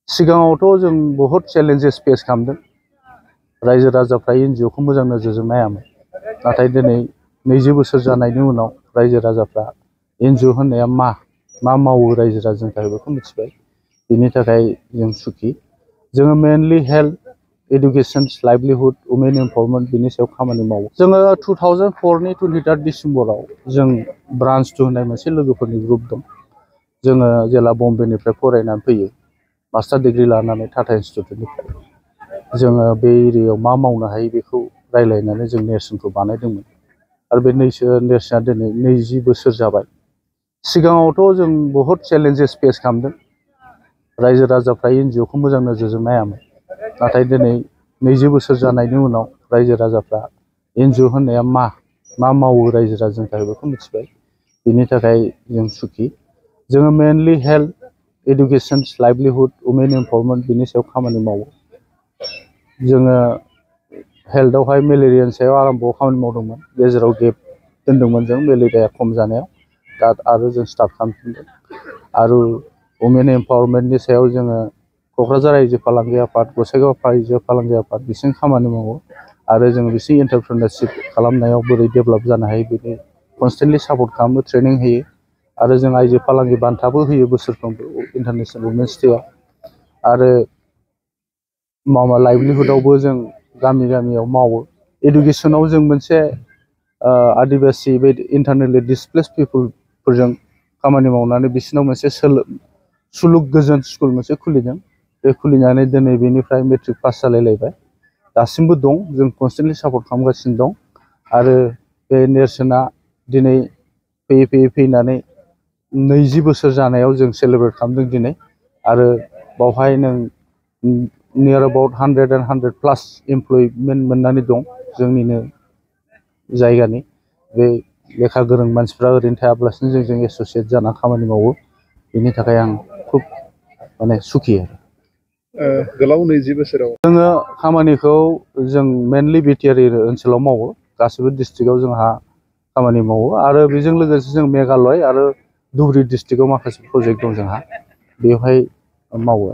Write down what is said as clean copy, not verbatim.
सिगाङावथ' जों बहुत चेलेन्जेस फेस खालामदों। रायजो राजाफ्रा एनजिअखौ मोजां नोजोरजों नायामोन। नाथाय दिनै 20 बोसोर जानायनि उनाव रायजो राजाफ्रा एनजिअ होननाया मा मावो रायजो राजानि थाखाय बेखौ मिथिबाय। बिनि थाखाय जों सुखि। जोङो मेनलि health, education, livelihood, women empowerment बिनि सायाव खामानि मावो। जोङो 2004नि 23 डिसेम्बराव जों ब्रान्च 2 होननाय मोनसे लोगोफोरनि ग्रुप दं। जोङो जेला बम्बेनिफ्राय फरायनानै फैयो, मास्टार डिग्री लानानै टाटा इन्स्टिटिउटनिफ्राय जोङो बे एरियायाव मा मावनो हायो बेखौ रायज्लायनानै जों नेरसोनखौ बानायदोंमोन। आरो बे नेरसोना दिनै 20 बोसोर जाबाय। सिगाङावथ' जों बहुत चेलेन्जेस फेस खालामदों। रायजो राजाफ्रा एनजिअखौ मोजां नोजोरजों नायामोन। नाथाय दिनै 20 बोसोर जानायनि उनाव रायजो राजाफ्रा एनजिअ होननाया मा मावो रायजो राजानि थाखाय बेखौ मिथिबाय। बिनि थाखाय जों सुखि। जोङो मेनलि health, education, livelihood, women empowerment बिनि सायाव खामानि मावो। जोङो हेल्थआवहाय मेलेरियानि सायाव आराम्भआव खामानि मावदोंमोन। गेजेराव गेप दोनदोंमोन जों मेलेरिया खम जानायाव। दा आरो जों स्टार्ट खालामफिनदों। आरो वुमेन एम्पावारमेन्टनि सायाव जोङो क'क्राझार रायजो फालांगि आफाद, गसाइगाव रायजो फालांगि आफाद बिसिनि खामानि मावो। आरो जों बिसिनि एन्टारप्रेनारशिप खालामनायाव बोरै डेभेलप जानो हायो बेनि कनस्टेन्टलि सापर्ट खालामो, ट्रेनिं होयो। आरो जों आइजो फालांगि बान्थाबो होयो बोसोरफ्रोमबो इन्टारनेशनेल वुमेन्स डेआव। आरो लाइभलिहुडआवबो जों गामि गामियाव मावो। एडुकेसनाव जों मोनसे आदिबासि बे इन्टारनेटलि डिसप्लेस पिपलफोरजों खामानि मावनानै बिसोरनाव मोनसे सुलुक गोजोन स्कुल मोनसे खुलिदों। बे खुलिनानै दिनै बेनिफ्राय मेट्रिक पास जालायलायबाय। दासिमबो दं, जों कनस्टेन्टलि सापर्ट खालामगासिनो दं। आरो बे नेरसोना दिनै फैयै फैनानै 20 बोसोर जानायाव जों सेलेब्रेट खालामदों दिनै। आरो बावहाय नों नियर एबाउट 100+ एमप्लयमेन्ट मोननानै दं जोंनिनो जायगानि। बे लेखा गोरों मानसिफ्रा ओरैनो थायाब्लासिनो जोंजों एस'सियेट जाना खामानि मावो। बेनि थाखाय आं खुब सुखि आरो। गोलाव 20 बोसोराव जोङो खामानिखौ जों मेनलि बिटिआर ओनसोलाव मावो। गासिबो डिस्ट्रिक्टआव जोंहा खामानि मावो। आरो बेजों लोगोसे जों मेघालय आरो धुबुरी डिस्ट्रिक्टआव माखासे प्रजेक्ट दं जोंहा, बेवहाय मावो।